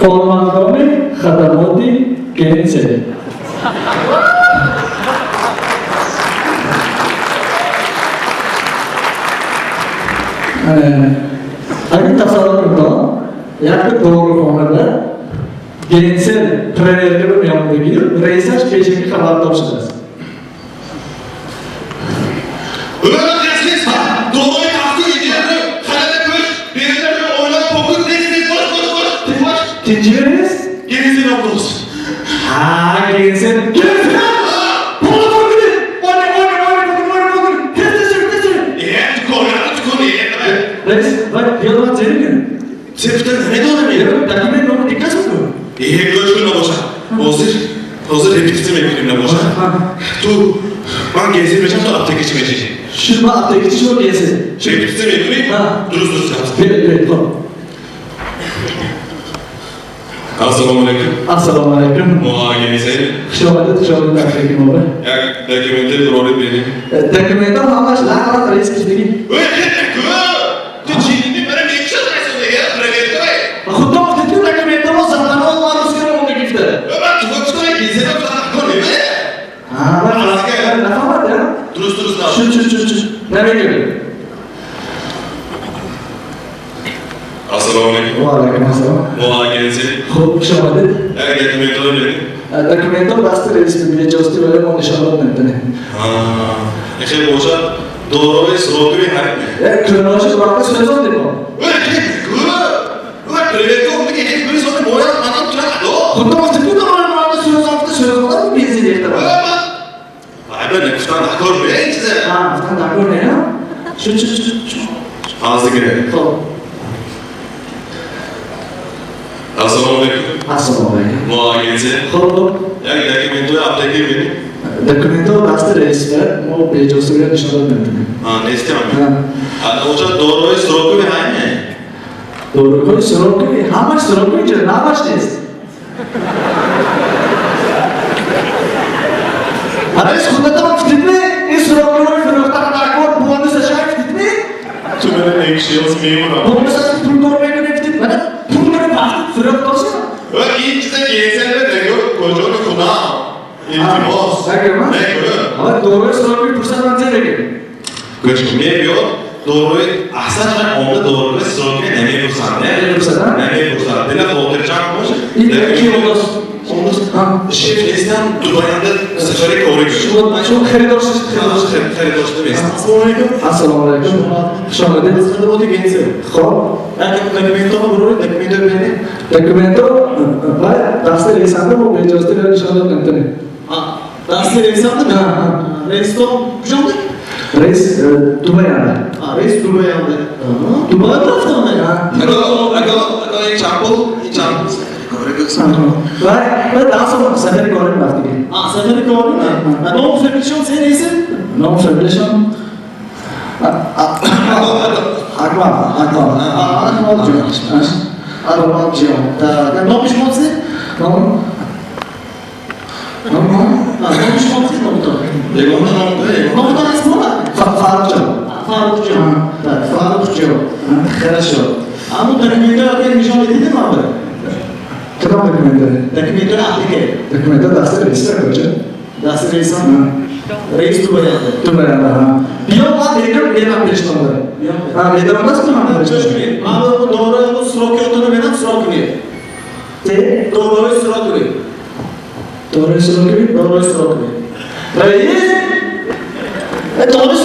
Кормандони хадамоти Генсел. Агар тасаввур кунед, якта дорухонада Генсел проверка ба меомадагию раисаш пешакӣ хабардор шудааст. Öyle tez Doğru kalktı içeri. Kalede koş. Birileri oynar topu tez tez koş koş koş. Koş. Tinchimi rais? Gerisini oldu. Ha, Генсел. Генсел! Pul pul Oynay, oynay, oynay, pul, oynay, pul. Tez tez yur, tez yur. Korkarım konuyu. Rais, voy, piyodalar zerikmi? Sen ne doğru Yo'q, dokument nomi dikkatmi? Ko'chkun naboshad. Hozir, hozir repetitsiya mekunim naboshad. Ту ман генсел мешам, ту аптекачи мешиши. Shu man aptekachi, shu Генсел. Repetitsiya mekunim. Ha. Дуруст, дуруст гап. Бер, бер, xo'p. Assalomu alaykum. Assalomu alaykum. Мо генсел. Xush omadid, xush omadid, apteka bobur. Як документи birorib bering. Dokumentlar hammasi laqat rais kishligi. Ey, Ту чинни бара мекушад расонда, проверка вай. Худо гуфтед, документlar zamanol русский романда гифта. Ман ту гуфтам, генсел гуфтам, кор не. Ha, man nafahmadim. Дуруст, дуруст на. Shu, shu, shu, shu. Nima kerak? Assalomu alaykum. Va alaykum assalom. Мо генсел. Xo'p, xush omadid. Як документlar bering. Dokumentlar dasti rais bejosти вале мо нишон дод наметавонем. Ha, хел бошад, дорои срокови ҳамин. Кӯнаоши вақти сӯзон демо. Ой, ой, проверка умдиги хел гули сони бояд манам турад до. Худо гуфтед, ку дорои сӯзон гуфта сӯзонда бензин рехта. Ой, ман. Ай, гуфтан дакор не ин чизе. Ha, гуфтан дакор не? Shu, shu, shu, shu. Ҳозир. Xo'p. Assalomu alaykum. Assalomu alaykum. Мо генсел. Xo'p, xo'p. Як документҳои аптека бинем. Dokumentlar dasti rais va мо бejости bilan nishon дод наметавонем. Ha, нестам. Ha. Ана бошад, дорои срокови ҳамин. Доруҳои срокови, ҳамаш срокови ҷо, ҳамаш нест. Раис худатон гуфтедми, ин сроковиро фурӯхтан даркор, бонусаша гуфтедми? Ту мена мекуши, мемурам. Бонусаша пул кор мекунем гуфтед, мана пул кора вақти фурӯхтоша. Ва ин чиза генсел нагӯ, куҷони худам. Илтимос. Нагӯ? Нагӯ. Ҳа, дорои срокови пурсад ман зе мегӯям? Гӯш кун, мебиёд, дорои аҳсан омда дорои срокови намепурсанд, не? Намепурсад, а? Намепурсанд. Дила хотирҷам бош. Ин ки олдос? Олдос. Ҳа. Шеф нестам, Дубаянда сафари кори гӯш. Шумо харидор шуд, харидор шуд. Харидор шуда нест. Assalomu alaykum. Assalomu alaykum. Xush omadid. Хадамоти Генсел. Xo'p. Як документҳоро буроред, документҳо бинед. Документҳо ва дасти раисанда мо беҷозати bilan nishon дод наметавонем. Ha, дасти раисанда? Ha, ha. Раистон куҷонда? Раис Дубаянда. Ha, раис Дубаянда. Дубай рафтан? Ha. Ако, ако, ако ин чанд пул, ин чанд пул. Va va dastom сафари кори рафтиги. Ha, сафари кори? Ном фамилишон се раисе? Ном фамилишон Акмал, Акмал. Акмал ҷон. Акмал ҷон. Так, номи шумо се? Ном Ном Ha, номи шумо се номтон? Ягона ном да, ягона. Номтон аст мо? Фаррух ҷон. Фаррух ҷон. Так, Фаррух ҷон. Хорошо. Аммо документҳоро агар нишон медидем аввал? Кадом документҳо? Документҳои аптека. Документҳо дасти раиса куҷо? Дасти раисан? Раис Дубаянда. Дубаянда, ҳа. Биё, ман мегӯям, мерам пешнонда. Ҳа, медонам даст ман Гӯш кунед. Ман бо дорои срокиотонро мерам срок кунед. Те? Дорои срокови. Дорои срокови? Дорои срокови. Раис? Дорои